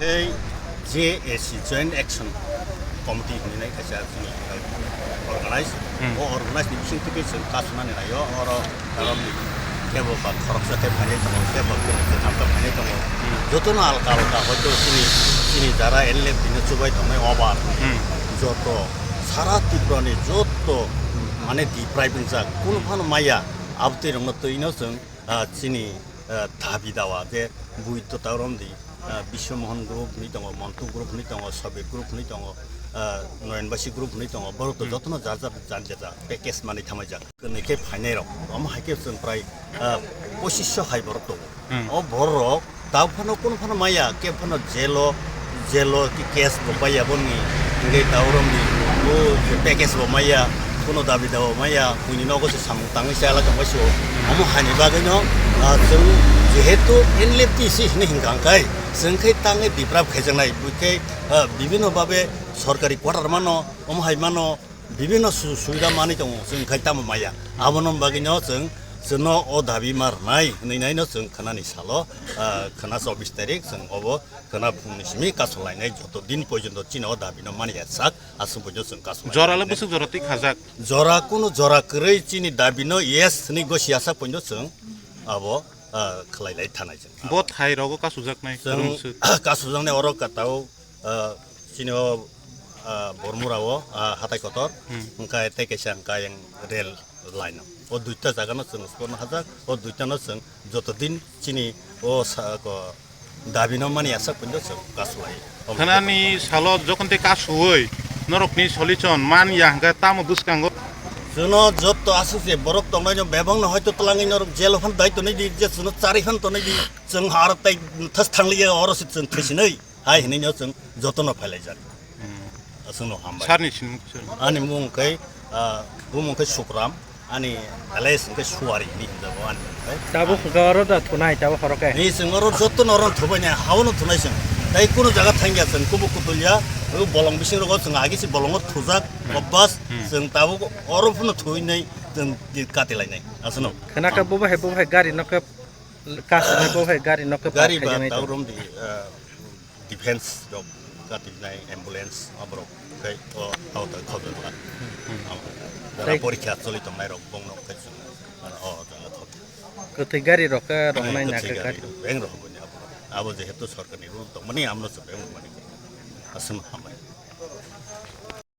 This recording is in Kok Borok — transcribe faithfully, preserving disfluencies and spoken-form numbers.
Ei J A C, Joint Action Committee hinwi nai kaisa chini organize. Hmm. O organize ni bising twi chwng kasunani naio, oro karon ni kebo ba khoroksa khe phainai tongo, kebo khe thamsa phainai tongo. Hmm. Jotono alka alka hoito chini, chini jara N L F T no chubai tongnai obar. Hmm. Joto sara Tripura ni joto mane deprive wngjak, kunu phano maya, abtwi rokno twino chwng, ah, chini, ah, dabi dawa je buiddo taurom di, ah, Biswa Mohan group hinwi tongo, Montu group hinwi tongo, Sobir group hinwi tongo, ah, Noyonbasi group hinwi tongo, borok to Hmm. jotono jar jar jar jar package manwi thamaijak. Kwnwi khe phainai rok, omo hai khe chwng prai, ah, pochisho hai borok tongo. Hmm. O borok tao phano kunu phano maya, khe phano jelo, jelo ki case bo paiya boni, hingke tao romdi, o package bo maya, kunu dabi dawa maya, buini nogo se samung tangwi se alaka bai se o. Omo haini bagwi no, ah, chwng jehetu N L F T si hinwi hingka hingkai, chwng khe tangwi deprive khaijaknai, bui khe, ah, bibhinno babe sorkari quarter mano, omo hai mano, bibhinno su-, subida manwi tongo, chwng khai tamo maya. Abono bagwino chwng, chwngno o dabi ma rwnai hwnwi naino chwng khwnani salo, ah, khwna chobbish tarik chwng obo khwna phungni simi kasu lainai, joto din porjonto chini o dabino mani ya sak, aswk porjonto chwng kasu lainai. Jora le bwswk jora twi khajak? Jora kunu jora kwrwi chini dabino yes hwnwi gosi ya sak porjonto chwng abo, ah, khwlai lai thanai chwng. Bo thai rogo kasujaknai Chwng kwrwngswk. Kasujaknai oro katao, ah, chini o, ah, Bormura o, ah, hatai kotor, Hmm. hwnkhe tei kaisa hwnkhe yang rail line o. O duita jaga no chwng sporno hajak, o duita no chwng joto din chini o sa-, ko, dabi no mani asak pun chwng kasu lai. Khwnani salo jokhon tei kasuwi norokni solution man ya hwnkhe tamo bwskango? Chwngno joto aswk je borok tongnai no bebak no hoito twlangwi norok jail o phan dai tonwi di, je chwngno chari phan tonwi di, chwng aro tei thas thangli ya oro se chwng thwisinai. Hai hinwi no chwng jotono phailaijak. Hmm. Aswkno hambai. Sarni sinmung kisa. Ani mung khe, ah, bumung khe Sukram, ani alias hwnkhe Suwari hinwi hinjago ani mung khe. Tabuk hwnkhe oro da thunai, tabuk horo khe. Ni chwng oro jotono oro thubai nai, haono thunai chwng. Tai kunu jaga thangya chwng, kubuk kutulya, o bolong bising rogo chwng agi se bolongo thujak, Hmm. obbas, Hmm. chwng tabuk oro phano thuinai chwng kati lainai. Aswkno. Khwna khe bo bahai, bo bahai gari no khe kasu nai, bo bahai gari no khe Gari ba khaijak nai tau to. Rom di, ah, defense rok katinai ambulance aborok khe o auto khobjak la. Hmm. Amo. Jara Tei porikha choli tongnai rok bongno khe chwng o jaga thok. Kwthwi gari rok khe rok nai na khe gari. Beng rok boni aborok. Abo jehetu sorkar ni rule tongmani amno se beng rok mani. Aswk hambai.